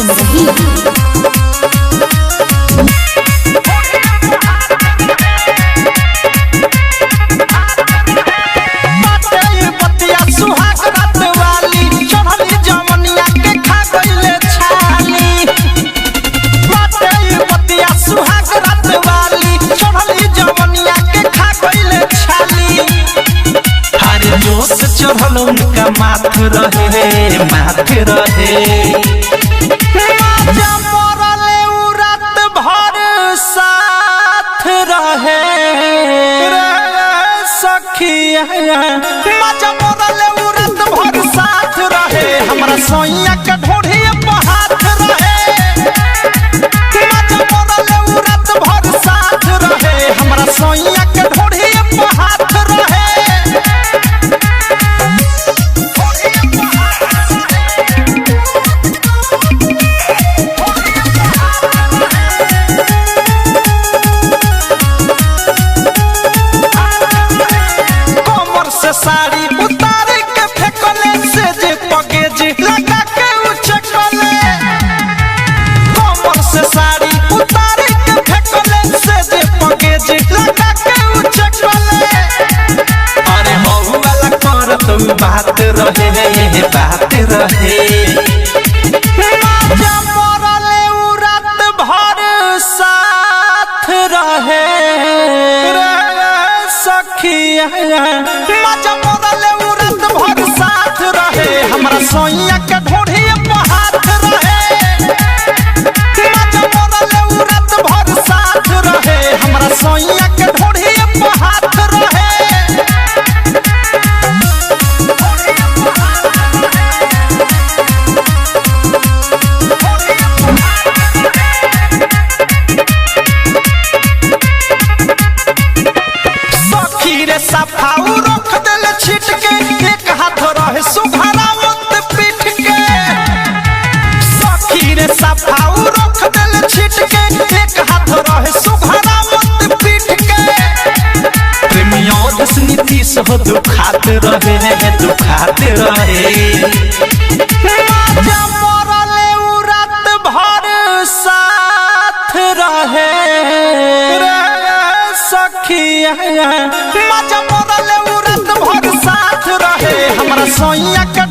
सिमरही। बतिया सुहाग रात वाली चढ़ली जमनिया के खा गईले छाली। बाटे बतिया सुहाग रात वाली चढ़ली जमनिया के खा गईले छाली। हर जोश चढ़ल उनका माथ रहे, माथ रहे। राजा मरले उ रात भर साथ रहे रे सखिया। मजा मरले उ रात भर साथ रहे, हमरा सोइया के ढोढ़ी पर हाथ रहे। मजा मरले उ रात भर साथ रहे, हमरा सोइया के ढोढ़ी पर हाथ रहे। कमर से साड़ी उतार के फेंकले से जे पगेज लगा के उचकले। कमर से साड़ी उतार के फेंकले से जे पगेज लगा के उचकले। अरे हौ वाला करत उ बात रहे, बात रहे। राजा मरले उ रात भर साथ रहे रे सखिया। मजा मरले उ रात भर साथ रहे, हमरा सोइया के ढोढ़ी पर हाथ रहे। मजा मरले उ रात भर साथ रहे, हमरा सोइया के ढोढ़ी पर हाथ रहे। सखी रे सफाऊ रख देले छिट के, एक हाथ रहे सुघरावत पीठ के। सखी रे सफाऊ रख देले छिट के, एक हाथ रहे सुघरावत पीठ के। प्रेमियों नीतीश हो दुखात रहे, दुखात रहे। राजा मरले उ रात भर साथ रहे रे सखिया। मजा मरले उ रात भर साथ रहे, हमरा सोइया के